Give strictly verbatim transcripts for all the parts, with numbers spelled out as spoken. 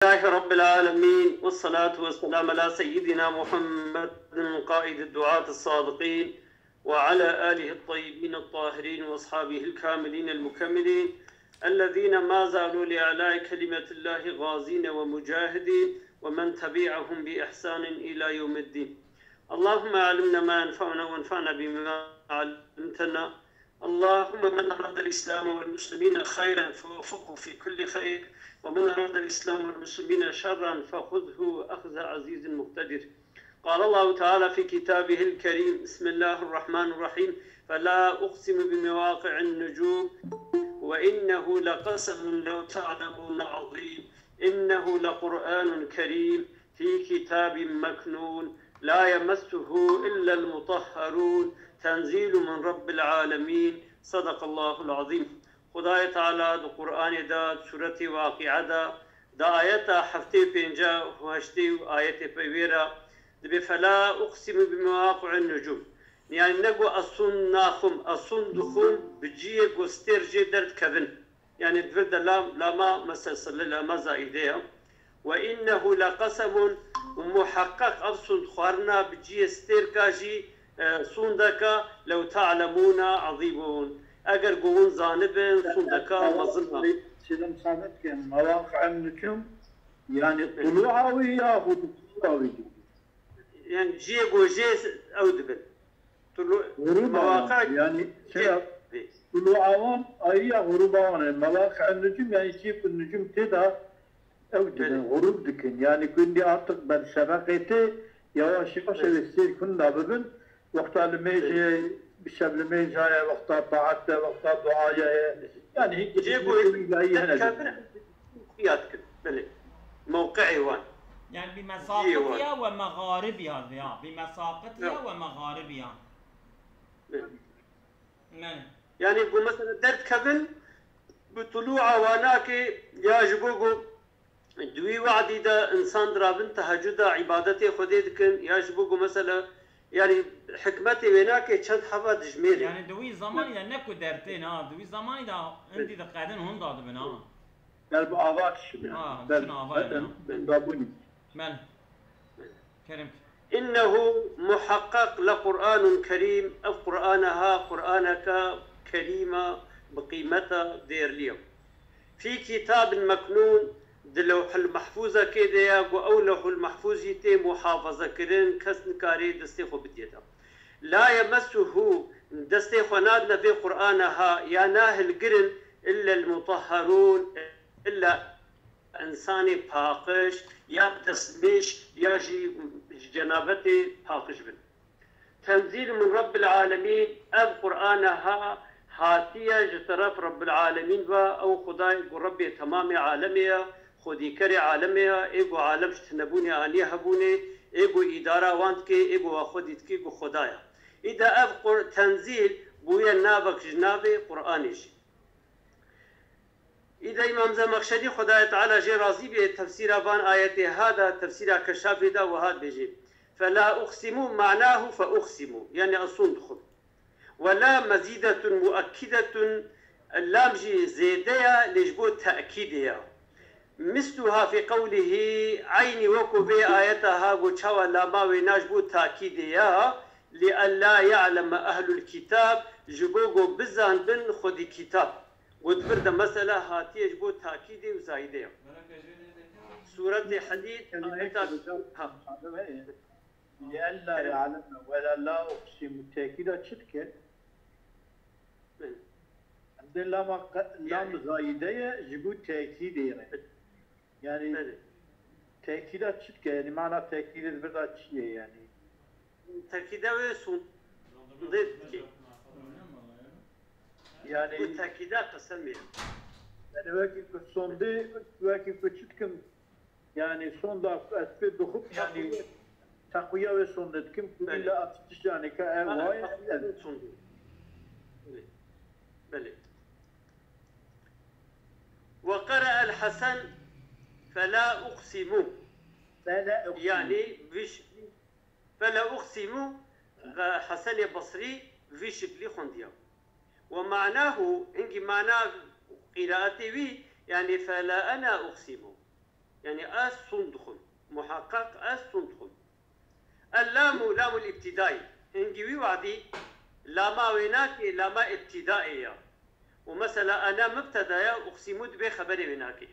لله رب العالمين، والصلاة والسلام على سيدنا محمد قائد الدعاة الصادقين، وعلى آله الطيبين الطاهرين وأصحابه الكاملين المكملين، الذين ما زالوا لإعلاء كلمة الله غازين ومجاهدين، ومن تبعهم بإحسان إلى يوم الدين. اللهم علمنا ما ينفعنا وانفعنا بما علمتنا. اللهم من أراد الإسلام والمسلمين خيرا فوفقه في كل خير، ومن أراد الإسلام والمسلمين شرا فخذه أخذ عزيز مقتدر. قال الله تعالى في كتابه الكريم: بسم الله الرحمن الرحيم: فلا أقسم بمواقع النجوم، وإنه لقسم لو تعلمون عظيم، إنه لقرآن كريم، في كتاب مكنون، لا يمسه إلا المطهرون، تنزيل من رب العالمين. صدق الله العظيم. Xwedayê Teala di Qur'anê de, di Sûretê Waqi'a de, di ayeta heftê û pênca û heştê û ayetê pey wê re dibê: "Fela uqsimu bi mewaqi'in nucum." Yani ne ku ez sûnd naxwim, ez sûnd dixwim bi cihê ku stêr jê derdikevin. Yani di vir de lam, lama meselsele, lama zaîde ya. "Ve innehu leqesemun", û muheqqeq ev sûnd xwarina bi cihê stêrka jî, e, sûndeka, "lew ta'lemûna azîmun." Eger ku hûn zanibin, sûndeka mezin e. Sêdem sabit ke, mewaqi'en nucum, yani tulu'a wî ya xwe tulu'a wî dibin. Yani cihê ku jê ew dibin. Tulu-, Xurûba wan. Mewaqa-, yani, çira, tulu'a wan, ayiya xurûba wan e. Mewaqi'en nucum, yani cihê ku nucum tê de ew dibin, Belê. Xurûb dikin. Yani gundî artık ber şefeqê tê, yavaş yavaş Belê. Ev stêr hunda bibin. Wexta limêjê, Belê. Bi şevlimêja ye, wexta taat de, wexta duaya ye. Yani hiç Cihê ku îlahî hene. Dikevin, xuya dikin. Belê. Mewqe'ê wan. Yani bi mesaqitiya ve mexaribiya ya. Bi mesaqitiya ve mexaribiya. Belê. Yani ku mesela derdikevin, bi tulu'a wanakê ya ji bo ku di wî we'dî de insan dirabin tehecuda îbadetê Xwedê dikin, ya ji bo ku mesela, yani hikmetê wênakê çend heva dijmêrê. Yani di wî zamanî de ne ku dertên ha, di wî zamanî de hindî diqedin hunda dibin ha. Ber bi ava dişin yani. Ha, ber, dişin ava ber, yani. Ber, ber, ber. Men. Kerim. "Innehu muhaqqaq le Qur'anun kerîm", ev Qur'ana ha, Qur'aneka kerîma, bi qîmeta, değerli ya. "Fî kitabin meknûn", di Lewhul Mehfûzekê de ya, ku ew Lewhul Mehfûz jî tê muhafaza kirin, kes nikarê destê xwe bidiyê de. "La yemessuhu", destê xwe nadine vê Qur'ana ha, ya nahilgirin, "illa el-mutahharûn", illa insanê paqij, ya destmêş, ya jî ji cenabetê paqij bin. "Tenzîl min Rabbil alemîn", ev Qur'ana ha hatiye ji teref Rabbil alemîn ve, ew Xwedayê ku Rebbê temamê alemê ye, xwedîkerê alemê ye, ê ku alem ji tinebûnê aniye hebûnê, ê ku îdara wan dike, ê ku wa xwedî dike ku Xweda ye. Îde ev Qur-, tenzîl bûye navek ji navê Qur'anê jî. Îde Îmam Zemexşerî, Xwedayê Teala jê razî bê, tefsîra van ayetê ha de, tefsîra Keşafê de wiha dibêje: "Fela uqsimu", manahu fe uqsimu, yani ez sûnd dixwim. "Ve la mezîdetun muekkidetun", lam jî zêde ya, lê ji bo tekîdê ya. "Misluha fî qewlihî", eynî wekû vê ayeta ha ku çawa lama wê na ji bo takîdê ya, "li ella ya'leme ehlul kitab", ji bo ku bizanbin xwedî kitab. Got vir de mesela hatiye ji bo takîdê û zayîdê ya. Sûretê Hedîd, ayeta, ha. Li ella ya'leme ve la, la uqsimu, tekîda çi dike? Belê. Em dê lama qe-, lam Yani. Zayîde ye, ji bo tekîdê re. Yani, Belê. Tekîda çi dike? Yani mana tekîdê di vir de çi ye yani? Tekîda wê sûndê dike. Yani, bu tekîda qesem ye. Yani wekî ku sûndê, wekî ku çi dikim? Yani sûnda ez pê dixwim, yani teqwiye wê sûndê dikim ku Belê. Îlla ez tişt yani ke ev Ha, waye, teqwiye ev. Wê sûndê. Belê. Belê. "Ve qere'el Hasan fela uqsimu." Fela uqsimu. Yani vî ş-, "Fela uqsimu", ve Hasanê Basrî vî şiklî xwendiya. "Ve manahu", hingî mana qîraetê wî, yani "Fela ena uqsimu". Yani ez son dixwim. Muhaqqaq ez son dixwim. El lamu lamul ibtidai. Hingî wî wadî lama wê nakê lama ibtidaê ya. Û mesela ana mubteda ya, uqsimu dibê xeberê wê nakê.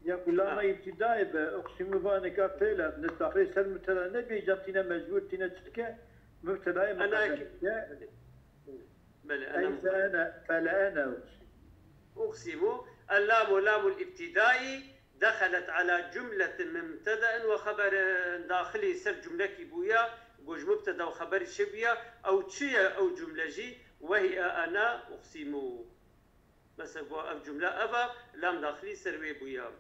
Ya ku lama Ha. ibtidayê be, uqsimu va nika fêl e, ne daxilê ser mubteda nebê, îcar tîne mecbûr, tîne çi dike, mubtedayê Ana muqeddem ki- dike. Belê, ana Ey muqeddem. Fe ene, fele ene uqsimu. Uqsimu, el lamu lamul ibtidai, dexelet ala cumletin min mubtedain ve xeberin, daxilî ser cumlekî bûya, ku ji mubteda û xeberî çêbûya, ew çi ye ew cumle jî, ve hiye ana uqsimu. Mesela, go ev cumle ev e, lam daxilî ser wê bûya.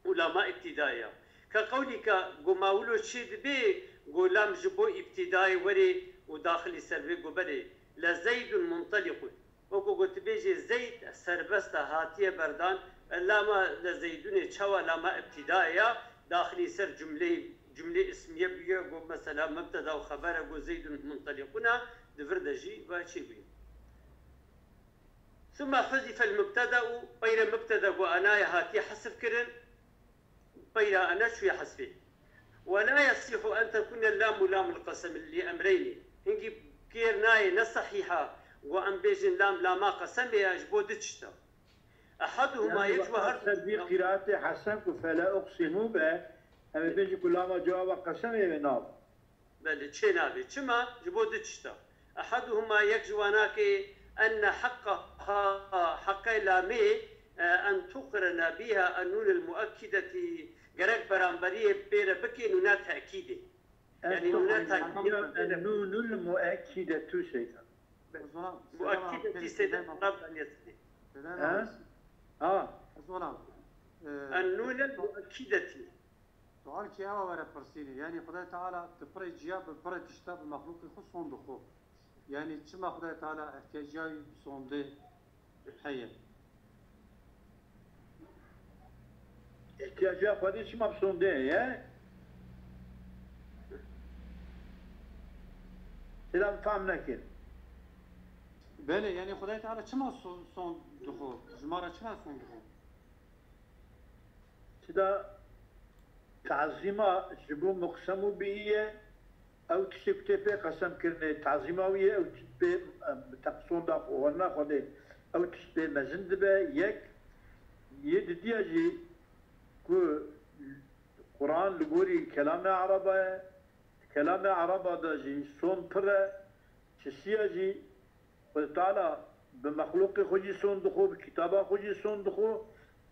Û lama îbtidayê ya. Ke qewlîka go ma wilo çê dibê, go lam ji bo îbtidayê werê û daxilî ser wê go belê. Le Zeydun munteliqun. Weko go tu bêjê Zeyd serbest e, hatiye berdan, e, lama le Zeydunê çawa lama îbtidayê ya, daxilî ser cumleyê, cumlê ismiye bûye, go mesela mubteda û xeber e, go Zeydun munteliqun e, di vir de jî va çê bûye. Thumma huzife el-mubteda'u, peyre mubteda ku anaye hatiye hesf kirin, peyra ana çûye hesfê. Ve la yesihu en tekune lamu lamul qesem li emreyni. Hingî kêr nayê, ne sehîh e ku em bêjin lam lama qesemê ye ji bo du tişta. Ehaduhuma, Yani, yek ji we her ser vî qîraetê Hesen ku fele uqsimu be, em ê bêjin ku lama cewaba qesemê wê nav. Belê, çê nabê. Çima? Ji bo du tişta. Ehaduhuma, yek ji wanakê, enne heqqa ha, heqê lamê, e, en tuqrena biha ennûn el muekkidetî, gerek beramberiyê pê re bikê nûna tekîdê. Ez Yani nûna tekîdê pê re. Ennûnul muekkidetu şeytan. Muekkidetî seyda Rab aniyetî. Ha? Ha. Ez olam. Ennûn el muekkidetî. Sual kî ewa were pirsînê. Yanî Xwedayê Teala di pirê ciya bi pirê tişta bi mexlûqê xwe son dixwe. Yanî çima Xwedayê Teala ihtiyaciya wî bi sondê heye? Ihtiyaciya Xwedê çima bi sondê heye? Têda min fehm nekir. Belê, yanî Xwedayê Teala çima son, son dixwe? Ji me re çima son dixwe? Tida tazîma ji bo muqsemû bihî ye, ew tiştê ku tê pê qesem kirinê, tazîma wî ye, ew pê, em, bi teqsonda xwe, werna Xwedê, ew tişt pê mezin dibe, yek. Yê didiya jî ku Quran li gorî kelamê Ereba ye, di kelamê Ereba de jî son pir e, çisiya jî Xwedê Teala bi mexlûqê xwe jî son dixwe, bi kitaba xwe jî son dixwe.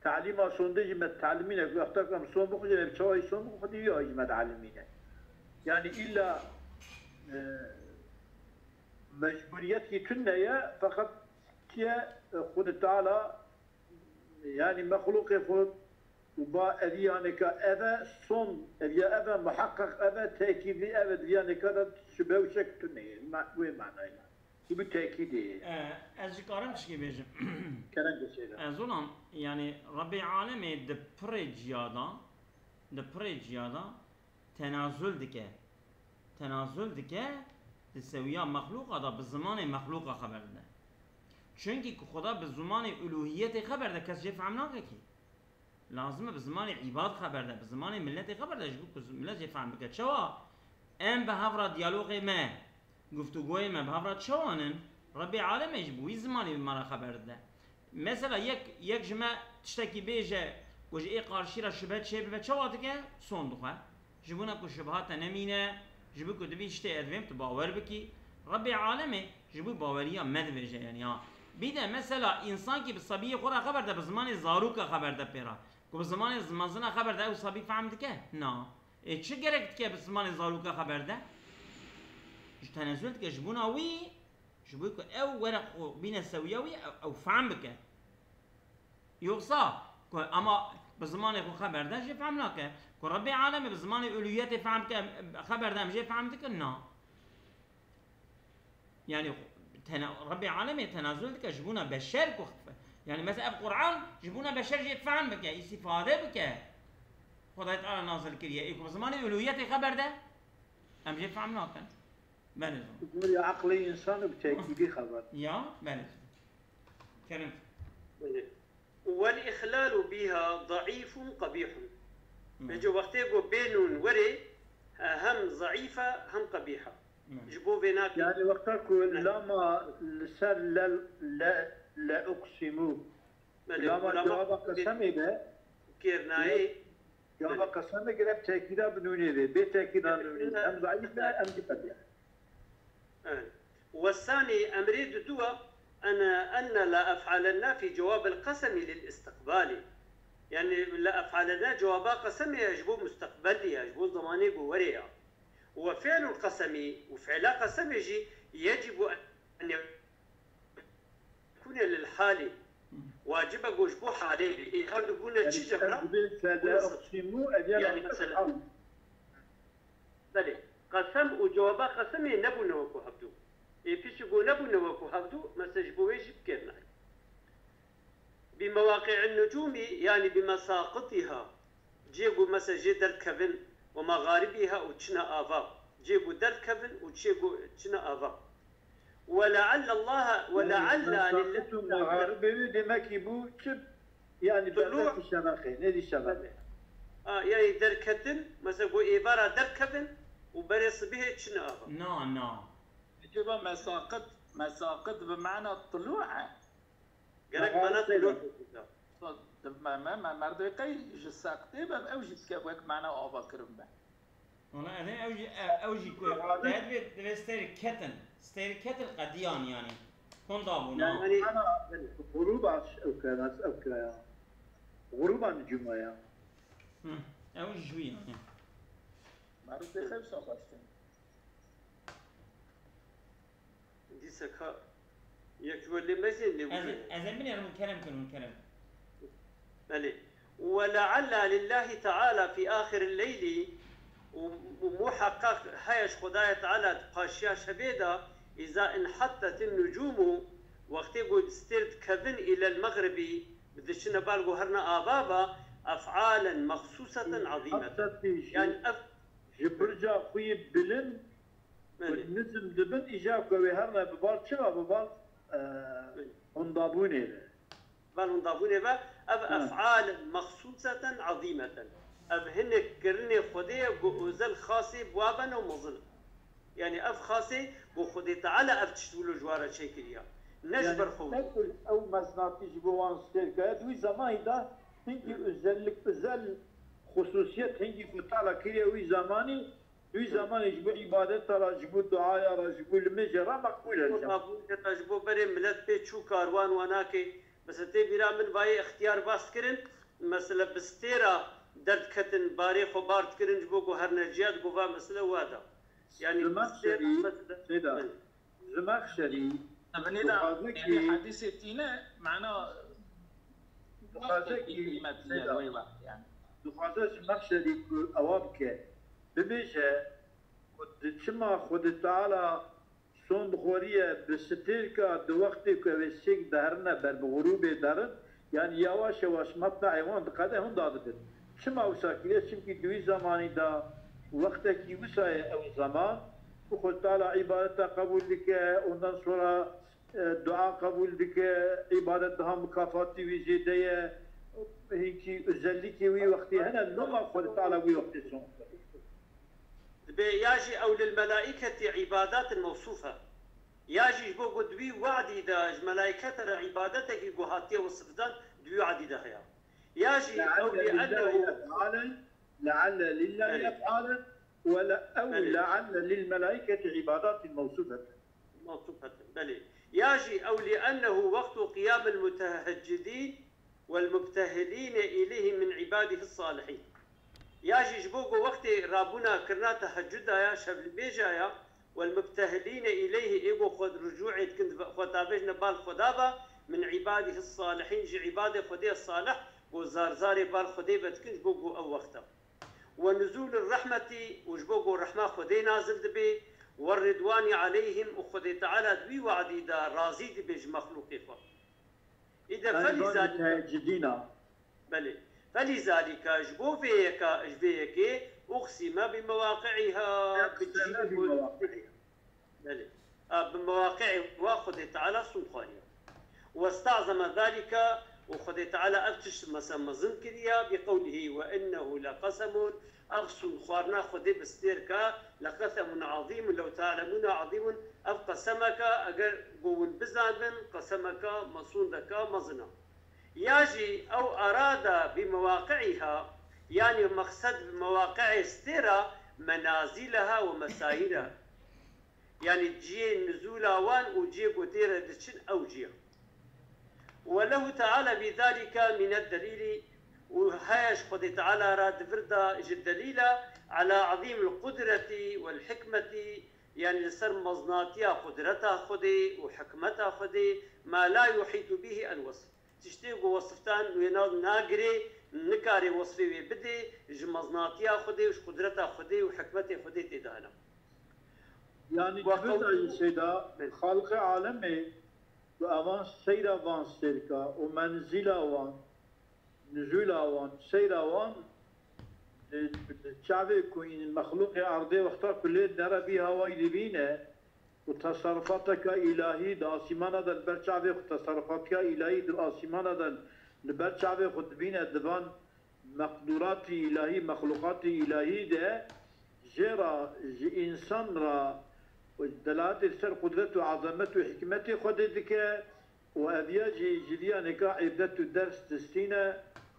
Talîma sondê jî me talimîne, wexta ku em son bixwînin, em çawa jî son bixwin, Xwedê wî jî me talimîne. Yanî îlla, e, mecbûriyetî tune ye, feqet tiye, e, Xwedê Teala, yanî mexlûqê xwe û ba eviya nêka ev e, son eviya ev e, muheqeq ev e, tekîdî ev e, diviya nêka de şibe û şek tune ye. Ma-, wê manayê. Ji bo tekîdê ye. E, ez jî karim tişkî bêjim. Kerem, geçelim. E, Zolam, yanî Rebbê Alemê di pirê ciya de, di pirê ciya de tenazul dike. Tenazul dike, di sewiya mexlûqa de bi zimanê mexlûqa xeber dide. Çunkî ku Xweda bi zimanê uluhiyetê xeber de, kes jê fehm nake kî. Lazim e bi zimanê îbad xeber de, bi zimanê miletê xeber de, ji bo ku milet jê fehm bike. Çawa? Em bi hev re diyalogê me, guftûgoyê me bi hev re çawa nin? Rebbê Alemê ji bo wî zimanê bi me re xeber dide. Mesela yek, yek ji me tiştekî bêje ku ji ê qarşî re şibe çêbibe, çawa dike? Son dixwe. Ji bona ku şibha te nemîne, ji bo ku tu vî tiştê ez divêm tu bawer bikî. Rebbê Alemê ji bo baweriya me dibêje, yanî ha. Bîde mesela însankî bi sebiyê xwe re xeber de, bi zimanê zarûka xeber de pê re. Ku bi zimanê mezina xeber de, ew sebî fehm dike? Na. Ê çi gerek dike bi zimanê zarûka xeber de? Ji tenezul dike, ji bona wî, ji bo ku ew were xwe bîne sewiya wî, ew, ew fehm bike. Yoksa ku ema bi zimanê xwe xeber de jê fehm nake. Ku Rebbê Alemê bi zimanê ulûyetê fehm dike, xeber de em jê fehm dikin? Na. Yanî tena-, Rebbê Alemê tenazul dike ji bona beşer ku, yanî mesela ev Quran ji bona beşer jê fehm bike, îstîfade bike. Xwedayê Teala nazil kiriye. Ê ku bi zimanê ulûyetê xeber de, em jê fehm nakin. Belê zon. Gorî eqlê însan û bi tekîdî xeber. Ya, belê zon. Kerem. Belê. Wel ihlalu biha daîfun qebîhun. Ji wextê ku bê nûn werê, e, hem zeîf e, hem qebîh e. Ji bo vê nake. Yani wexta ku lama li ser le, le, le uqsimu. Belê, lama cewaba qesemê de. Kêrnayê. Cewaba qesemê gerek tekîda bi nûnê vê. Bê tekîda nûnê. Em zeîf e, em jî qebîh. Evet. Ve sani, emrê duduwa, ene, enne la ef'alenna fi cewab el qesemi lil istiqbali. Yani la ef'alenna cewaba qesemê ya ji bo musteqbelî ya, ji bo zamanê ku werê ya. Ve fi'lul qesemi, û fi'la qesemê jî yecibu en yekune lil hali. Wacib e ku ji bo halê bê. Ê her du bûne çi cevra? Bûne sifir. Yani mesela. Belê, qesem û cewaba qesemê nebûne wekû hevdû. Ê piştî ku nebûne wekû hevdû, mesela ji bo wê jî bikêrnayê. Bi mewaqi'in nucûmî, yani bi mesaqitiha. Cê ku mesela jê derdikevin, ve mexaribiha û çine ava. Cê ku derdikevin û çê ku çine ava. Ve le'allallaha, ve le'alla lillahi. Mesaqit û mexaribê wê demek ki bû çi? Yani be'deki şeveqê, nêzî şeveqê. A, yani derketin, mesela ku êvara derkevin û berê sibihê çine ava. Na, na. Ecêba mesaqit, mesaqit bi mana tulû e? Gerek mana tulû. Me, me, me, merdê qey ji seqtê be, ew jî dike wek mana ava kirin be. Wala, ez ê ew jî, ew, ew jî ku te divê, divê stêrî ketin. Stêrî ketin qediyan, yani. Honda bûna. Yani, yani, xurûba ew ke, nas ew ke ya. Xurûba nicûma ya. Hı, ew jî wî, yani. Maruf dê xew saxaştin. Dîsa ka yek ji we lê mezin lê. Ez, ez ê binêrim û kerem kin û kerem. Belê. Ve le'alla lillahi teala fi ahiril leyli, û, û muheqeq heye ji Xwedaya Teala di paşiya şevê de, iza inhattetin nucumu, wextê ku stêr dikevin îlel mexribî, bi diçine bal ku herine ava ve, ef'alen mexsuseten azîmeten. Yani ev ji birca xwe yê bilind Belê. Nizm dibin, îcar ku wê herine bi bar çi ve, bi bar, e, Belê. Hindabûnê ve. Bar hindabûnê ve, ev Hı. Ef'al mexsûseten ezîmeten. Ev hinek kirinê Xwedê ye ku özel xasê bi wa ve ne û mezin. Yani ev xasê ku Xwedê Teala ev tişt wilo ji wa re çêkiriya. Ne ji ber xwe wilo. Ew meznatî ji bo wan stêrkaya, di wî zemanî de hingî Hı. özellik, özel xusûsiyet hingî ku Teala kiriye wî zemanî, Wî zemanê ji bo îbadeta re, ji bo duaya re, ji bo limêje re meqbûl e. Ji bo mabûneta, ji bo berê milet pê çû karwan wa nake. Mesela tê bîra min vayê ixtiyar bas kirin, mesela bi stêra derdiketin, barê xwe bar dikirin, ji bo ku her neciya di gova mesela wa da. Yani Zemaxşerî, mesela, Seyda, Zemaxşerî, Binê da, dixwaze yani ki hadîsê tîne, mana dixwaze ki, kelimetîne Seyda, wê wext yani. Dixwaze Zemaxşerî ku ewa bike. Bibêje ku di çima Xwedê Teala son bi xweriye bi stêrka di wextê ku ew ê sêk diherine ber bi xurûbê derin, yanî yawaş yawaş metna eywan diqede hûn dadibin. Çima wisa kiriye? Çimkî di wî zemanî de wextekî wisa ye ew zeman ku Xwedê Teala îbadeta qebûl dike, ondan sonra e, dua qebûl dike, îbadet daha mikafatî wî zêde ye, hinkî özellikê wî wextê hene, loma Xwedê Teala wî wextê son. Dibê ya jî ew lil melaîketî îbadatin mewsûfe. Ya jî ji bo ku di wî we'dî de ji melaîkete re îbadetekî ku hatiye wesifdan di wî we'dî de heye. Ya jî ew لعل لله li ennehu أفعالا، لعل لله Belê. أفعالا، ولا، أو Belê. لعل للملائكة عبادات موصوفة. Mewsûfetin, belê. Ya jî ew لأنه وقت قيام المتهجدين والمبتهلين إليه من عباده الصالحين. Ya jî ji bo ku wextê rabûna kirina tehecuda ya, şevlibêja ya, والمبتهلين إليه, ê ku xwe ricûê dikin, xwe tavêjine bal Xweda ve, من عباده الصالحين, ji îbadê Xwedê salih, ku zarzarê bal Xwedê ve dikin, ji bo ku ew wexta. ونزول الرحمة, û ji bo ku rehma Xwedê nazil dibe, والرضوان عليهم, û Xwedê Teala di wî we'dî de razî dibe ji mexlûqê xwe. Îde Galiba فلذلك, teheccudîna. Belê. فلذلك, ji bo vê yeka, ji vê yekê, أقسم بمواقعها, bi cî, Belê. A, bi mewaqi'ê wa Xwedê Teala sûnd xwariye. واستعظم ذلك, û Xwedê Teala ev tişt mesela mezin kiriye, bi qewlihî, "Ve innehu leqesemun", ev sûn xwarina Xwedê bi stêrka, "leqesemun azîmun, lew te'lemûne azîmun", ev qesemeke, eger ku hûn bizanibin, qesemeke, sûndeke mezin e. Ya jî ew erada bi mewaqi'iha, yanî mexsed bi mewaqi'ê stêra, menazileha ve mesayira. Yanî cihê nizûla wan û cihê ku tê re diçin ew cih e. Ve lehu teala bi zalika mine delîlî, û heye ji Xwedê Teala re di vir de ji delîla, ala azîmil qudretî wel hikmetî, yanî li ser meznatiya qudreta Xwedê û hikmeta Xwedê, ma la yuhîtu bihî el wesf. Tiştê ku wesiftan wê na-, nagirê, nikarê wesfê wê bidê, ji meznatiya Xwedê û ji qudreta Xwedê û hikmetê Xwedê tê de hene. Yanî Wa di vir qew- de jî seyda, Belê. Xaliqê alemê ku evan seyra van stêrka û menzîla wan, nizûla wan, seyra wan, di, di çavê ku în mexlûqê erdê wexta ku lê nere bî hawayî dibîne, û teserrufateke îlahî di asîmana de li ber çavê xwe, teserrufateke îlahî di asîmana de li ber çavê xwe dibîne, di van meqdûratî îlahî, mexlûqatî îlahî de jê re, ji însan re delaletê li ser qudret û ezemet û hikmetê Xwedê dike û ev ya jî ji vî yanê ka îbret û ders distîne,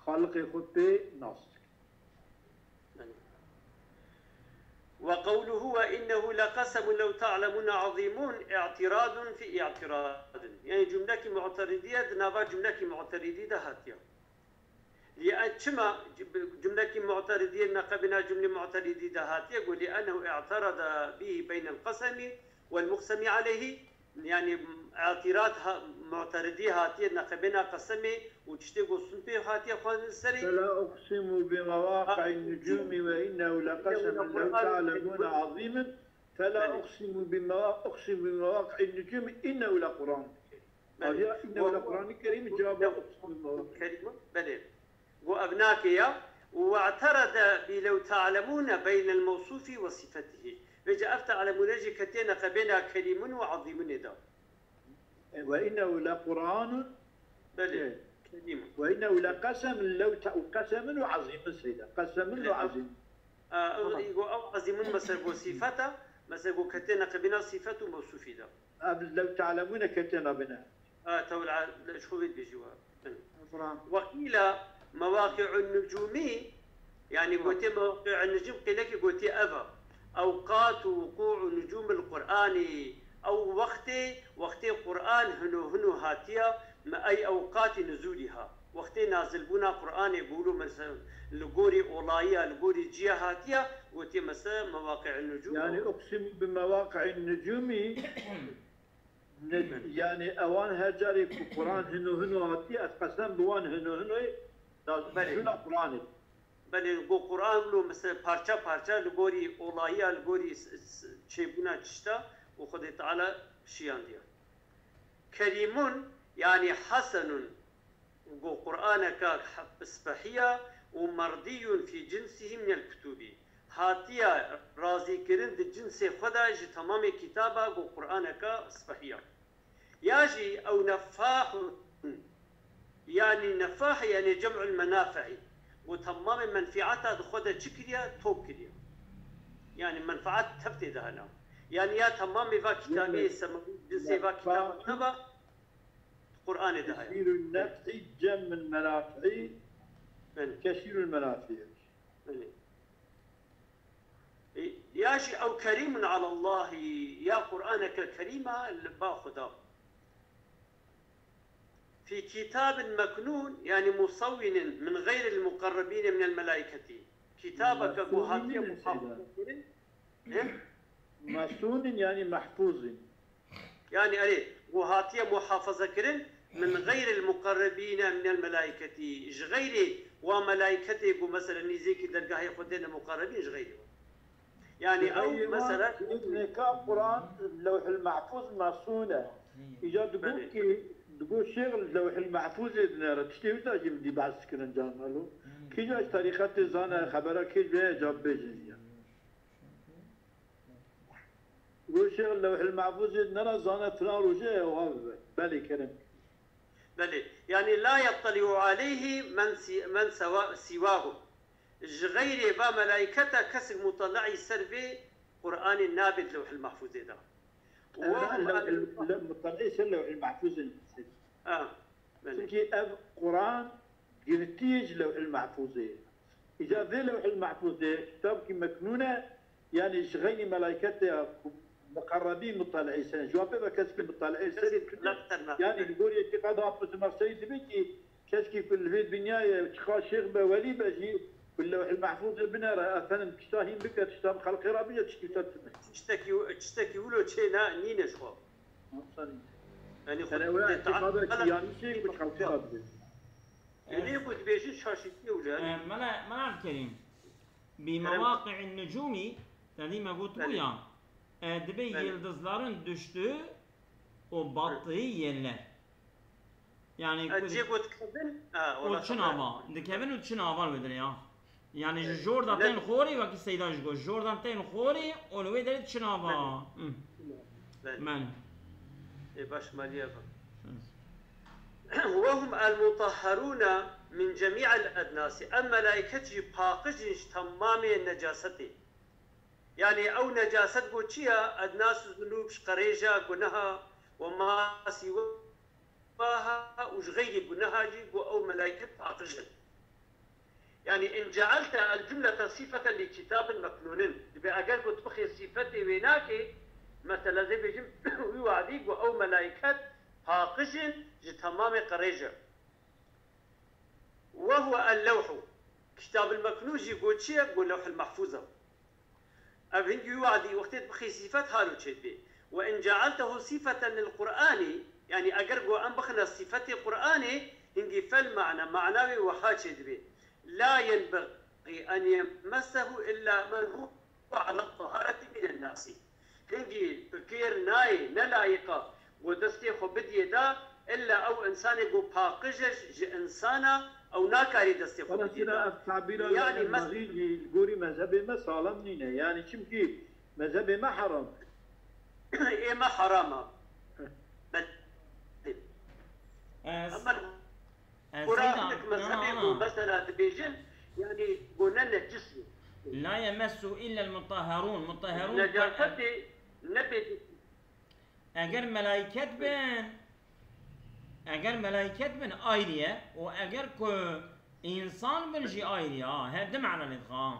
Xaliqê xwe pê nas dike. Ve qewluhu ve innehu leqesemun lew te'lemûne azîmûn, i'tiradun fî i'tiradin. Yanî cumlekî mu'teridî ye, di nava cumlekî mu'teridî de hatiye. Lî-, çima cumlekî mu'teridî ye, neqebîna cumlê mu'teridî de hatiye? Got, "Lî ennehu i'terada bihî beynel qesemî wel muqsemî aleyhî." Yanî, îtirat ha-, mu'teridî hatiye neqebêna qesemê û tiştê ku sûn pê hatiye xwendin li serê. Fela uqsimu bi mewaqi'in nucûmi ve innehu leqesemun lew te'lemûne azîmun. Fela Belê. uqsimu bi mewa-, uqsimu bi mewaqi'in nucûmi innehu lequr'an. Belê. Aviya innehu Ve lequr'an kerîm cevaba uqsimu bi mewaqi'in. Kerîm, belê. Got ev nake ya. We'terede bi lew te'lemûne beynel mewsûfî ve sifetihî. Vêca ev te'lemûne jî ketiye neqebêna kerîmun û azîmunê de. E, ve innehu le Qur'anun. Belê. E, Kerîmun. Ve innehu le qesemun lew te-, qesemun ve azîmun seyda. Qesemun ve Belê. azîmun. E, ew, Tamam. î got ew azîmun mesela got sifeta, mesela got ketiye neqebêna sifet û mewsûfî de. Ev lew te'lemûne ketiye nabêne. Ha, tewil a-, ji xwe vê dibêjî we. Bin. Bravo. Wekîla mewaqi'un nucûmî, yanî Tamam. gotê mewaqi'un nucûm qêlekî gotê ev e. Ewqatu wuqû'u nucûmil Qur'anî. Ew wextê, wextê Qur'an hino hino hatiya, me ey ewqatî nuzûlî ha. Wextê nazilbûna Qur'anê bûlo mesela li gorî olayiya, li gorî ciya hatiya, gotê mesela mewaqi'un nucûm. Yani uqsimu bi mewaqi'in nucûmî. Ne, Belê. yani ewan her carê ku Quran hino hino hatiye, ez qesem bi wan hino hinoyê da Belê. jûna Quranê. Belê, go Quran lo mesela parça parça li gorî olayiya, li gorî s-, s-, çêbûna tişta û Xwedê Teala şiyandiye. Kerîmun, yani hasenun, Go Qur'aneka he-, spehiya û merdiyun fî cinsihî minel kutubî. Hatiye razîkirin di cinsê xwe de ji temamê kitaba go Qur'aneka spehiya. Ya jî ew nefahun, yanî nefah yanî cem'ul menafi'î. Go temamê menfiata di xwe de çi kiriye? Top kiriye. Yanî menfaat tev tê de hene. Yanî ya temamê va kitabê Yine semawî, cinsê va kitaba nefahun teva Qur'anê de heye. Kesîrun nef'i cem'un menafi'i, Belê. kesîrun menafi'i. Belê. E, ya jî ew kerîmun alallahî, ya Qur'aneke kerîma li ba Xuda. Fî kitabin meknûn, yani musawwinin min ghayril muqarrabîne minel melaiketî. Kitabeke ku Mesûnin hatiye ne muhafaza seyda? kirin. He? Mesûnin yani mehfûzin. Yani, erê, ku hatiye muhafaza kirin, min ghayril muqarrabîne minel melaiketî. Ji xeyrê wa melaiketê ku mesela nîzêkî dergahê Xwedê ne muqarrabîn, ji xeyrê wa. Yani, Ji ew xeyrê wa, mesela ji îznê ka Quran, Lewhil Mehfûz mesûn e. Îca digot Belê. ki, digot şêx Lewhil Mehfûzê dinere. Tiştê wisa jî min dî behs kirin can elo. Kîja ji terîqetê zane, xebera kê ji bê cevab bêjin ya. Go şêx Lewhil Mehfûzê nera zane filan rojê ew ha bibe. Belê kerem. Belê. Yani la yettali'u aleyhi men si-, men sewa-, siwahum. Ji xeyrê va melayketa kesek mutalaî ser vê Qur'anê nabê di Lewhil Mahfuzê de. Û Ev hum lewhil, al- le-, mutalî ser Lewhil Mahfuzê nivîsî. Ha, belê. Çimkî ev Qur'an girtî ye ji Lewhil Mahfuzê. Îca vê Lewhil Mahfuzê kitabkî meknûn e, yanî ji xeynî melayketê ya ku muqerrebî mutalî ser. Ji wan pê ve kesekî mutalî serê tune. Lafterna. Yanî li gorî îtîqada Hafiz Zemaxşerî dibê kî kesekî ku li vê dinyayê çiqa şêx be, welî be jî ku Lewhil Mahfuzê binere, efendim tişta hîn bike, tişta bi xelqê re bije, tiştî wisa tune. Tiştekî, tiştekî wilo çê ne, nîne ji xwe. Aferîn. Yani Sene xwe were dê îtîqada taala kiyamî çê ku ji xelqê re bije. Yanî ku dibêjin şaşîtî wile. E, Mela, Mela Kerîm, bi Kerem. Mewaqi'in nucûmî, te dî me got bû Belê. Ya, e, dibê Belê. Yıldızların düştüğü o battığı yerler. Yani E, ku cê got dikevin? Ha, o wela çin xeber. Ava. Dikevin û çin ava li wê derê ya. Yani ji Evet. Jor da Ne- tên xorî, wekî Seyda ji got. Jor da tên xorî û li wê derê çin ava. Belê. Hı. Belê. Men. Ê, baş maliye bak. Hı. Ve hum el mutahharûne min cemî'el ednasî. Em melaiket jî paqij in ji temamê necasetê. Yani ew necaset got çi ya? Ednas zunûb, ji qerêja, guneha, ve ma siwaha û ji xeyrî guneha jî got ew melaiket paqij in. Yani in ce'elte el cumlete sifeten li kitabin meknûnin. Dibê eger got bixê sifetê wê nake, mesela zê bêjim wî wadî got ew melaiket paqij in ji temamê qerêja. Ve huwe el-lewhu. Kitab el-meknûn jî got çi ye? Got Lewhul Mahfûz e. Ev hingî wî wadî wextê dibixî sîfet halo çêdibê. Ve in cealtehu sîfeten lil Qur'anî, yanî eger got em bixine sîfetê Qur'anê, hingî fel ma'na, ma'na wê wiha çêdibê. La yenbexî en yemessehu illa men huwe ala tahareti minen nasi. Hingî bi kêr nayê, ne layiq e ku destê xwe bidiyê da, illa ew insanê ku paqij e ji insana, ew nakarî destê xwe bidiyê da. Mesela ev tabîra Yanî mes- Elbexî jî li gorî mezhebê me salam nîne. Yanî çimkî mezhebê me heram e. Ê me heram e. Belê. Ez, Ama ez Qur'an Seyda, hinek mezhebê ana, ku ana. Mesela dibêjin, yanî ku ne necis ye. La yemessu illa el-mutahharun. Mutahharun Necasetê nebê. Eger melaiket bin, eger melaiket bin ayrı ye, û eger ku insan bin jî ayrı ye. Ha, her di mana lê dixan.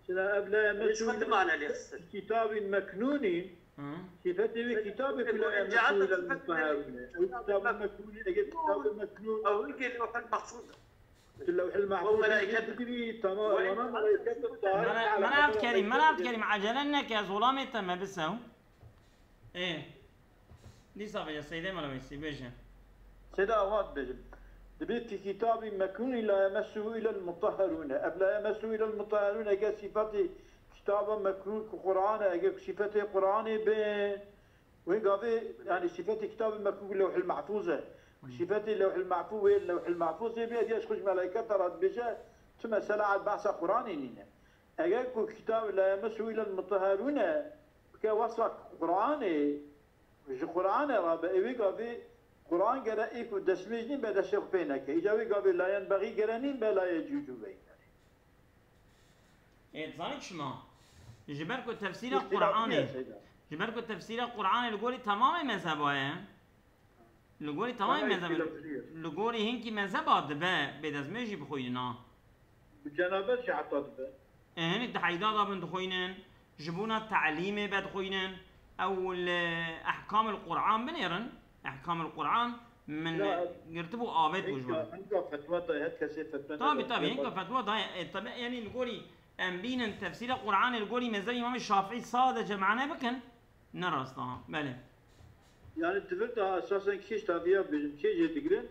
Çira ev la Hiç yemesu xwe di mana lê xistin. Kitabin meknûnî, Hı. Sifetê wê kitabê ku la yemesu illa el-mutahharûne. Ew kitabê meknûnî, eger kitabê meknûn Ew hingê Lewhul Mahfûz e. Tu Lewhul Mahfûz Ew melaiket bigirî, tamam, Ew wana melaiket. Melaiket tahir Mera-, ala Merat Kerim, Merat Kerim, acele neke, ez olamê te me bisew. Ê. Dîsa bêje, Seydê Mela Weysî, bêje. Seyda Awa dibêjim. Dibê fi kitabî meknûnî la yemessuhu illa el-mutahharûne. Ev la yemessuhu illa el-mutahharûne, eger sîfetê kitaba meknûn ku Qur'an e, eger ku sîfetê Qur'anê be, wê gavê, yanî sîfetê kitabê meknûn ku Lewhil Mahfûz e. Sîfetê Lewhil Mahfûz wê, Lewhil Mahfûzê be, ev ya ji xwe ji melaiketa re dibêje, tu mesela behsa Qur'anê nîne. Eger ku kitabê la yemessuhu illa el-mutahharûne, bike wesfa Qur'anê, ji Qur'anê re be, ê wê gavê Qur'an gere ê ku destmêj nîn be destê xwe pê neke. Îca wê gavê la yenbexî gere nîn be la yecûzû be. Ê, dizanî çima? Ji ber ku tefsîra Qur'anê, ji ber ku tefsîra Qur'anê li gorî temamê mezheba ye, Li gorî temamê mezheba, li gorî hinkî mezheba dibe bêdestmêj jî bixwînin a. Bi cenabet jî heta dibe. E, hinek di heyda de bin dixwînin, ji bona telîmê be dixwînin, ew li ehkamil Qur'an binêrin, ehkamil Qur'an min girtibû avêt bû ji wan. Hinka fetwa daye, her kesê fetwa daye. Tabii, tabii, hinka fetwa daye. E, tabii, yanî li gorî em bînin tefsîra Qur'anê li gorî mezheba Îmamê Şafîî sadece mane bikin. Ne rast, aha, belê. Yani di vir de esasen kêş tabiya bêjim, kêş jê digirin.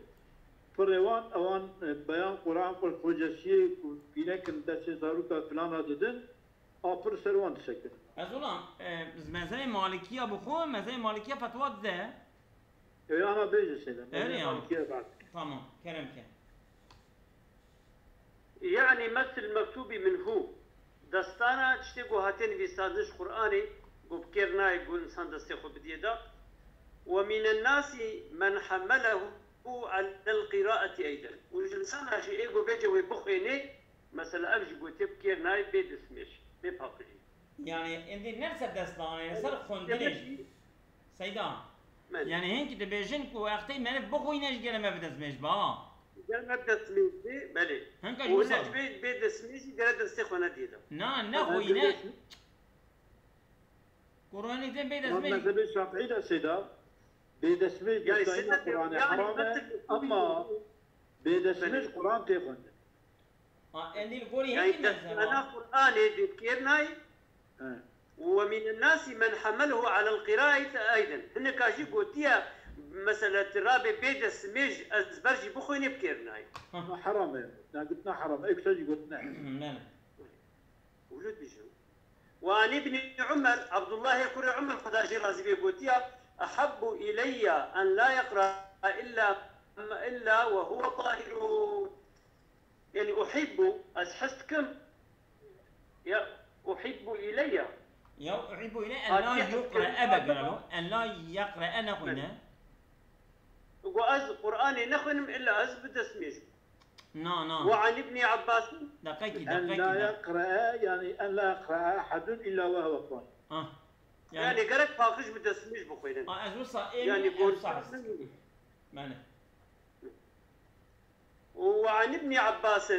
Pirê wan, ewan, e, beyan Quran, Qur-, xocesiyê ku pînekin destê zaroka filana didin, a pir ser wan disekin. Ez ola, e, mezhebê Malikiya bi xwe, mezhebê Malikiya fetwa dide. Ew ana bêje sêne, Erê mezhebê ya. Malikiya bak. Tamam, kerem ke. Yanî mesil mektûbî minhu, destana tiştê ku hatiye nivîsandin ji Qur'anê, ku bi kêr nayê ku insan destê xwe bidiyê da. Ve mînen nasî men hemelehu, على القراءة أيضا. Û ji insana jî ê ku bêje wê bixwênê, mesela ev jî gotiye bi kêr nayê bê destmêj, bê paqijî. Yani êndî ne li ser dest nayê, li ser xwendinê jî. Seyda. Belê. Yani hinkî dibêjin ku wextê meriv bixwîne ji gere me bi destmêj be, ha. Ji gere me bi destmêj be, belê. Hinka jî wisa. Û hinek bê, bê destmêj jî gere destê xwe nediyê de. Na, nexwîne. Kur'anê tên bê destmêj. Mezhebê Şafîî de Seyda, bê destmêj dostayîna Qur'anê heram e, ama bê destmêj Qur'an tê xwendin. Ha, endî li gorî hingî mezheba? Qur'anê dikêr nayê. He. ومن الناس من حمله على القراءة أيضا. Hineka jî gotiye, mesela, tu rabê bê destmêj ez ber jî bixwînê bi kêr nayê. Heram e. Na gotina heram e. Ew kisa jî gotina. Belê. Wilo dibêjin. وعن ابن عمر، Abdullahê kurê Umer, Xweda jê razî bê, gotiya, أحب إلي أن لا يقرأ إلا إلا وهو طاهر. Yani uhibbu, ez hez dikim. Ya, uhibbu ileyya. Ya, uhibbu ileyya en la yuqre'e be gelo. En la yeqre'e nexwîne. Go ez Qur'anê nexwînim illa ez bi destmêj. Na, na. Ve an Îbnî Abbas. Deqekî, deqekî. En la yeqre'e, yani en la yeqre'e ehedun illa ve huve tahir. Ah. Yani, yani gerek paqij bi destmêj bixwînin. Ah, ez wisa ê yani gorsa. Mane. Ve an Îbnî Abbas,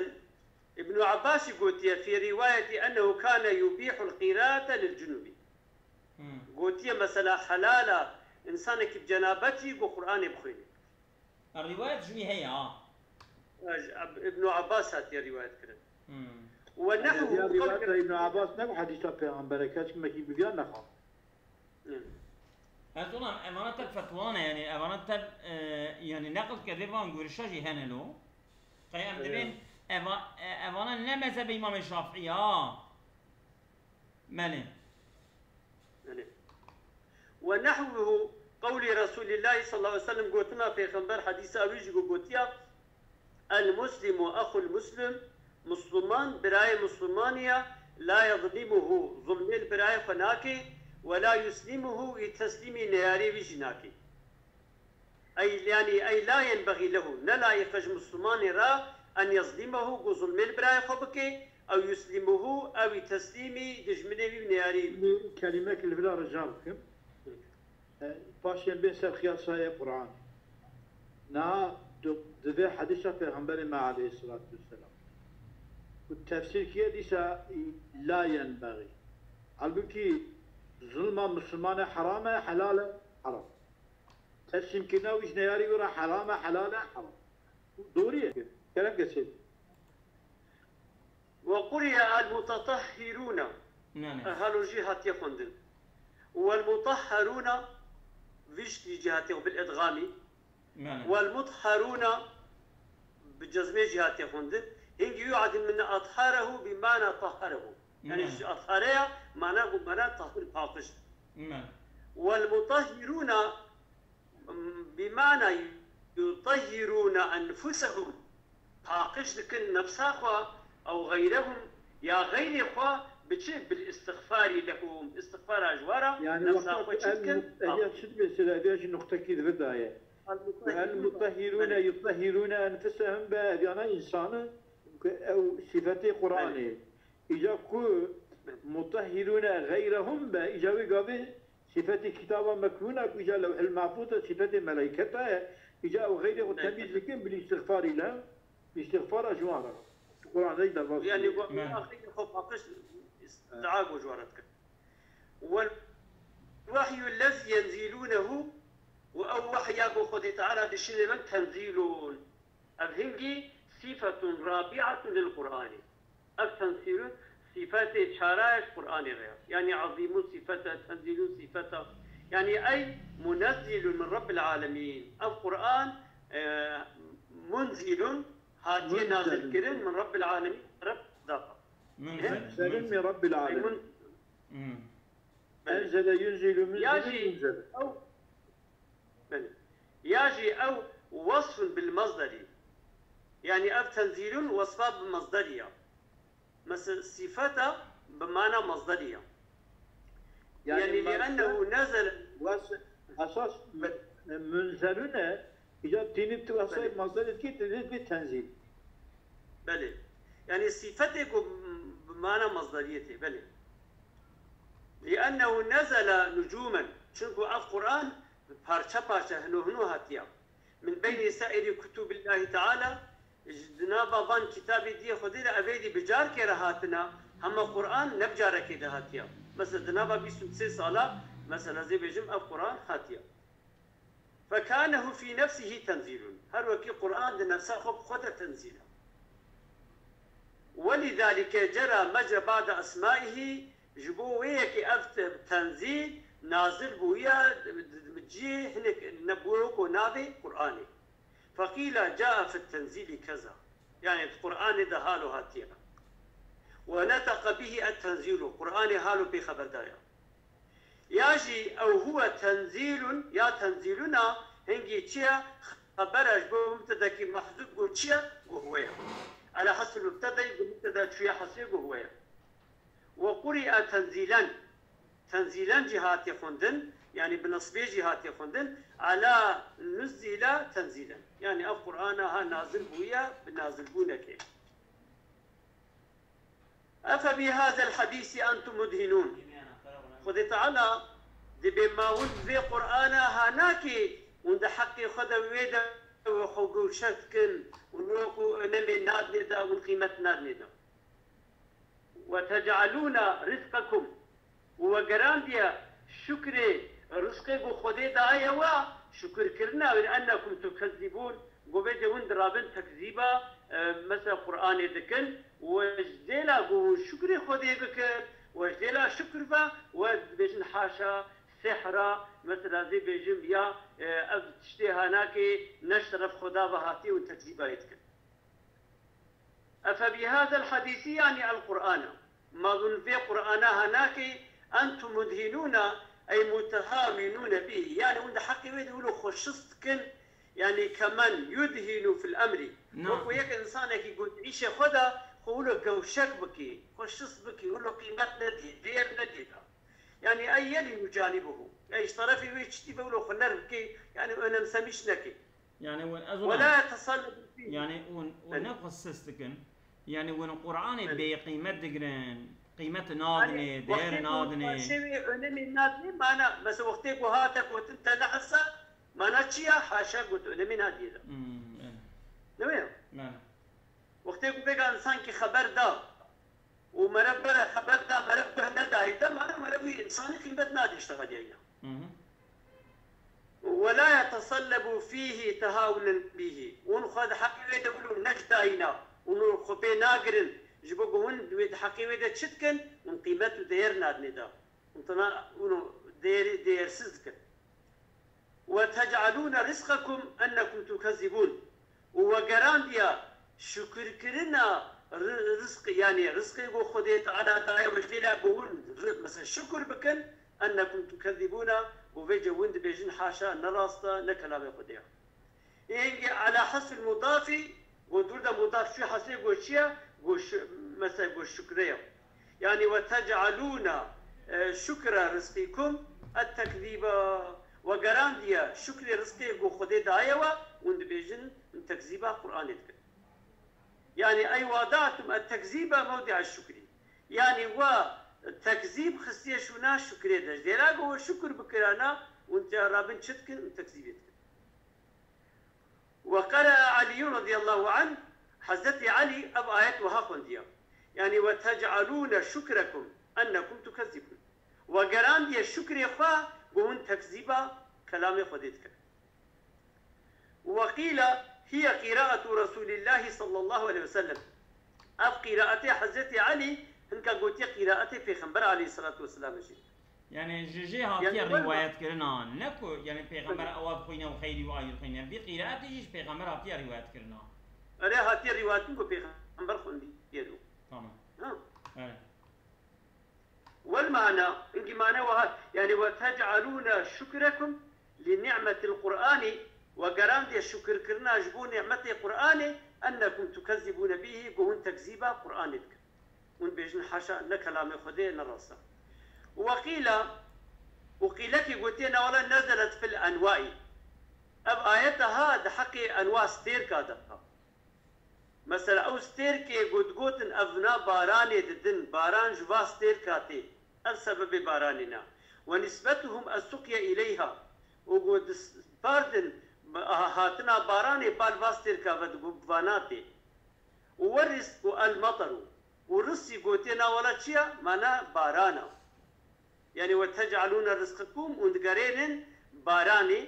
Îbnû Abbasî gotiye, fî rîwayetî ennehu kane yubîhul qîraete lil cunubi. Hmm. Gotiye mesela helal e, insanekî bi cenabetî ku Qur'anê bixwîne. Rîwayet ji wî heye, ha. Îbnû Abbas hatiye rîwayet kirin. Hmm. Ve nehwu. Ya rîwayeta Îbnû Abbas ne bi hedîsa pêxemberê, keç mekî bi viya nexwe. Ez ona evana tev fetwa ne, yani evana tev, e, yani neql kerdê van görüşa jî hene lo. Qey em dibên eva, e, evana ne mezhebê Îmamê Şafî ya. Belê. Belê. Ve nehwuhu qewlî Resulîllahî sallallahu aleyhi ve sellem, gotina Pêxember, hedîsa wî jî ku gotiya, El muslimu exul muslim, Musluman birayê Muslumanî ya, la yezlîmuhu, zulmê li birayê xwe nake, we la yuslimuhu, wî teslîmî neyarê wî jî nake. Ey, yanî, ey la yenbexî lehu, ne layiq e ji Muslumanê re en yezlîmehu, ku zulmê li birayê xwe bike, ew yuslimuhu, ew wî teslîmî dijminê wî û neyarê wî bike. Kelîmek li vila rica bikim. E, paşê em bên ser qiyasayê Qur'anê. Niha di, di vê hedîsa Pêxemberê me aleyhisselatu vesselam ku tefsîr kiriye dîsa la yenbexî. Halbukî zulma Misilmanê heram e, helal e, heram. Teslîmkirina wî ji neyarî wî re heram e, helal e, heram. Dorî ye. Kerem kesê. Ve quriye el mutetahhirûne. Nane. Halo jî hatiye xwendin. Wel mutahharûne, vî şikî jî hatiye bil idgamî. Nane. Wel mutahharûne, bi cezmê jî hatiye xwendin. Hingî yu'adil min atharehu bi mana tahharehu. Yani ji athare ya mana ku mana tahhir, paqij. Nane. Wel mutahhirûne, Bimana yutehhirûne enfusehum, paqij dikin nefsa xwe, ew xeyrehum, ya xeyrê xwe, bi çi? Bil îstixfarî lehum, îstixfara ji we re, nefsa xwe çi dikin? Ev ya çi dibe sêre, ev ya jî nuqtekî di vir de ye. El mutehhirûne yutehhirûne enfusehum be, ev yana însan e, ew sîfetê Qur'anê. Îca ku mutehhirûne xeyrehum be, îca wê gavê Sîfetê kitaba meknûn e ku îca Lewhil Mehfûz e, sîfetê meleyketa ye, îca ew xeyrê xwe temîz dikin bil îstixfarî le, îstixfara ji wan re. Quran rey derbas. Yanî ku axirî xwe paqij, dua ku ji wan re dikin. Wel wehyu lezî yenzîlûnehu, û ew wehya ku Xwedê Teala dişîne me tenzîlûn. Ev hingî sîfetun rabîatun lil Qur'anî. Ev tenzîlûn sîfetê çara ye ji Qur'anê re ye. Yanî ezîmûn sîfet e, tenzîlûn sîfet e. Yanî ey munezzîlûn min Rebbil alemîn. Ev Qur'an, e, munzîlûn hatiye nazil kirin min Rebbil alemîn, Reb zata. Munzîlûn min Rebbil alemîn. Enzele yunzîlû munzîlûn yunzele. Belê. Ya jî ew wesfun bil mezderî. Yanî ev tenzîlûn wesfa bi mezderî ya. Mesela sîfeta bi mana mezderî ya. Yanî li ennehu nezele. Esas munzelûn e, Îca tînî tu wesayê Belê. Masderê dikî, tu dê bê tenzîl. Belê. Yani sîfetê ku bi mana masderiyê tê. Belê. لأنه نزل نجوما. Çunku ev Quran parça parça, hino hino hatiya. Min beynî saîrî kutûbillahî teala, ji di nava van kitabê diyê Xwedê de ev êdî bi carkê re hatina, hema Quran ne bi carekê de hatiya. Mesela di nava bîst û sê sala, mesela zê bêjim ev Quran hatiya. Fekânehu fî nefsihî tenzîlun. Her wekî Quran di nefsa xwe bi xwe de tenzîl e. Welidalike cera mecra ba'de esmaihî, ji bo wê yekê ev te-, tenzîl nazil bûye, di, di, di cihê hinek nebûye ku navê Qur'anê. Feqîla caa fit tenzîlî keza. Yani di Qur'anê de halo hatiye. Ve neteqe bihî et tenzîlu. Qur'anê halo pê xeber daye. Ya jî ew huwe tenzîlun, ya tenzîluna, hingî çi ye? Xebera ji bo mubtedekî mehzûf got çi ye? Got huwe ye. Ala hesbil mubtedeyî got mubteda çûye hesê got huwe ye. Ve quri'a tenzîlen. Tenzîlen jî hatiye xwendin, yani bi nesbê jî hatiye xwendin. Ala nuzzîle tenzîlen. Yani ev Qur'ana ha nazil bûye bi nazilbûnekê. Efe bi hazel hadîsî entum mudhinûn. Xwedê Teala dibê ma hûn vê Qur'ana ha nakê, hûn di heqê xwe de wê de xwe gewşe dikin, hûn wekû önemê nadinê de, hûn qîmet nadinê de. Ve tec'alûne rizqekum. Û we gerandiye şukrê rizqê ku Xwedê daye we, şukirkirina wê, ennekum tukezzibûn, ku bêje hûn dirabin tekzîba, e, mesela Qur'anê dikin, we ji dêla ku hûn şukrê Xwedê bikin, we ji dêla şukr ve, we dibêjin haşa, sihra, mesela zê bêjim ya, e, ev tiştê ha nakê, ne ji teref Xweda ve hatiye, hûn tekzîba yê dikin. Efe bi hazel hadîsî, yani el Qur'ana. Ma hûn vê Qur'ana ha nakê, entum mudhinûne, ey mutehawînûne bihî. Yani hûn di heqê wê de wilo xwe şist dikin, yani kemen yudhinu fil emrî. Na. Wekû yek insanekî ku di îşê xwe de xwe wilo gewşek bikî, xwe şist bikî, wilo qîmet nedî, değer nedî da. Yani ey yelînu canibuhu. Ey ji terefê wê çitî ve wilo xwe nerm bikî, yani önemsemiş nekî. Yani hûn ez Ve la yetesellebu fî. Yani hûn, hûn Evet. ne xwe sist dikin. Yani hûn Qur'anê Evet. bêqîmet digirin. Qîmet nadinê, Yani değer wextê ku nadinê. Paşê wê önemê nadinê, mana, mesela wextê ku hate gotin te nehesa, mana çi ya? Haşa got önemê nadiyê de. Hmm, evet. Ne wê ya? Yani. Wextê ku vêga insankî xeber da, û mere bere xeber da, mere guh nedayî de, mane mere wî insanî qîmet nadê ji te ve diyayî de. Hı hı. Ve la yetesellebu fîhî tehawunen bihî. Hûn xwe di heqê wê de wilo nejdayîna. Hûn xwe pê nagirin. Ji bo ku hûn wê di heqê wê de çi dikin? Hûn qîmet û değer nadinê de. Hûn tena hûn değeri, değersiz dikin. Ve tec'alûne rizqekum ennekum tukezzibûn. Û we gerandiya şukirkirina ri-, rizqî, yani rizqê ku Xwedê Teala daye we jê le bi hûn ri-, mesela şukir bikin, ennekum tukezzibûne, ku vêce hûn dibêjin haşa, ne rast e, ne kelamê Xwedê ye. Ê hingê ala hesbil mudafî, ku dûr de mudaf çû hesê ku çi ye? Ku şu-, mesela ku şukre ye. Yani ve tec'alûne, e, şukre rizqikum et tekzîba. We gerandiye şukrê rizqê ku Xwedê daye we, hûn dibêjin, hûn tekzîba Qur'anê dikin. Yani ey wada'tum et tekzîbe mewdi'a şukrî. Yani we tekzîb xistiye şûna şukrê de. Ji dêra ku we şukir bikirana, hûn tê rabin çi dikin? Hûn tekzîbê dikin. Ve qere'a Aliyyun radiyallahu anh, Hezretî Elî ev ayet wiha xwendiya. Yani, "Ve tec'alûne şukrekum ennekum tukezzibûn." We gerandiye şukrê xwe, ku hûn tekzîba kelamê Xwedê dikin. Ve qîle hiye qîraetu Resûlîllahî sallallahu aleyhi ve sellem. Ev qîraetê Hezretî Elî hinka gotiye qîraetê Pêxember aleyhissalatu vesselam jî. Yani ji jê hatiye Yani, wela- rîwayet kirina, ne ku yani Pêxember Tabii. ewa dixwîne û xeyrî û ayî dixwîne. Vî qîraetê jî ji Pêxember hatiye rîwayet kirina. Erê hatiye rîwayetin ku Pêxember xwendî yê do. Tamam. Ha. Evet. Wel mana, hingî mane wiha, yani, "Ve tec'alûne şukrekum li ni'metil Qur'anî", we gerandiye şukirkirina ji bo ni'metê Qur'anê, "ennekum tukezzibûne bihî", ku hûn tekzîba Qur'anê dikin. Hûn bêjin, "Haşa, ne kelamê Xwedê ye, ne rast e." Û weqîla, û qîlekî gotiye, "Na wele nezelet fil enwaî." Ev ayeta ha di heqê enwa stêrka de ha. Mesela ew stêrkê ku digotin ev na baranê didin, baran ji va stêrka tê. Ev sebebê baranê ne. Ve nisbetuhum es-sukye ileyha. Û ku dispardin hatina baranê bal va stêrka ve digot vana tê. Û ve rizqu el-mataru. Û rizqî gotiye na wela çi ya? Mana barana. Yani ve tec'alûne rizqekum, hûn digerênin baranê.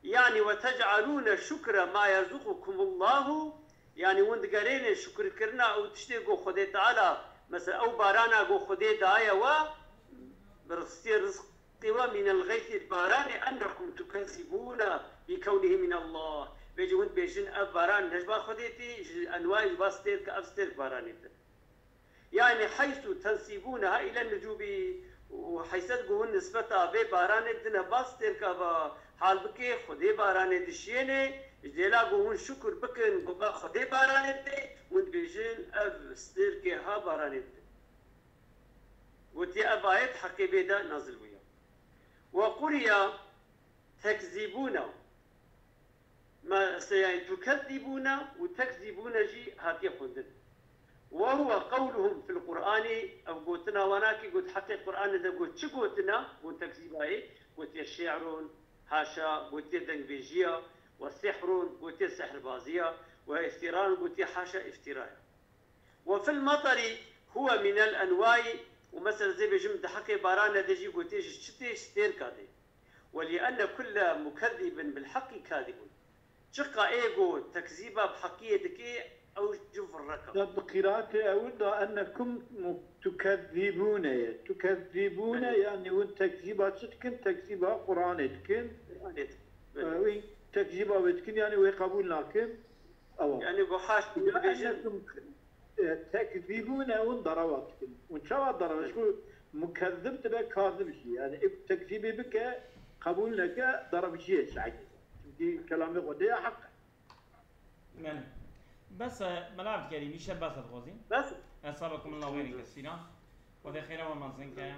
Yani ve tec'alûne şukre ma yerzuqukumullahu, yani hûn digerênin şukrkirina ew tiştê ku Xwedê Teala, mesela ew barana ku Xwedê daye we, bi rizqê, rizqê we mînel geythî, baranê, ennekum tukezzibûne bi kewnihi minallah. Vê jî hûn dibêjin ev baran ne ji ba Xwedê tê, ji enwayê ji ba stêrka, ev stêrk baranê didin. Yani heysu tensîbûneha îlen nucûbî, û heyset ku hûn nisbeta vê baranê dine ba stêrka ve, halbikê Xwedê baranê dişiyêne, ji dêla ku hûn şukir bikin ku va Xwedê baranê dide, hûn dibêjin ev stêrkê ha baranê dide. Gotiye ev ayet heqê vê de nazil bûye. Ve quriya tekzîbûne. Ma se yani tukezzibûne û tekzîbûne jî hatiye xwendin. Ve huwe qewluhum fil Qur'anî, ev gotina wana ki got heqê Qur'anê de got çi gotina, got tekzîbayê, gotiye şi'run, haşa, gotiye dengbêjiya, ve sihrun, gotiye sihirbaziya, ve iftirarun, gotiye haşa iftiraya. Ve fil matari huwe minel enwai, û mesela zê bêjim di heqê barane de jî gotiye ji çi tê, ji stêrka tê. Ve li enne kulle mukezzibin bil heqî kazibun. Çiqa ê ku tekzîba bi heqiyê dike, ew ji virrek e. Ya bi qîraatê ewil de ennekum mu-, tukezzibûne ye. Tukezzibûne, belê, yani hûn tekzîba çi dikin? Tekzîba Qur'anê dikin. Qur'anê dikin. Belê. E, wî tekzîba wê dikin, yani wê qebûl nakin. Ewa. Yani ku haş Ya dibêjin ennekum, e, tekzîbûne, hûn derewa dikin. Hûn çawa derewa? Belê. Ji ku mukezzib dibe kazib jî. Yani ê ku tekzîbê bike, qebûl neke, derew jî ye ji eynî. Çimkî kelamê Xwedê ya heq e. Belê. Bes, e, Mela Evdkerîm, îşev bes e dixwazî. Bes. Esabekum Allah xeyrin kesîra. Xwedê xêra we mezin ke.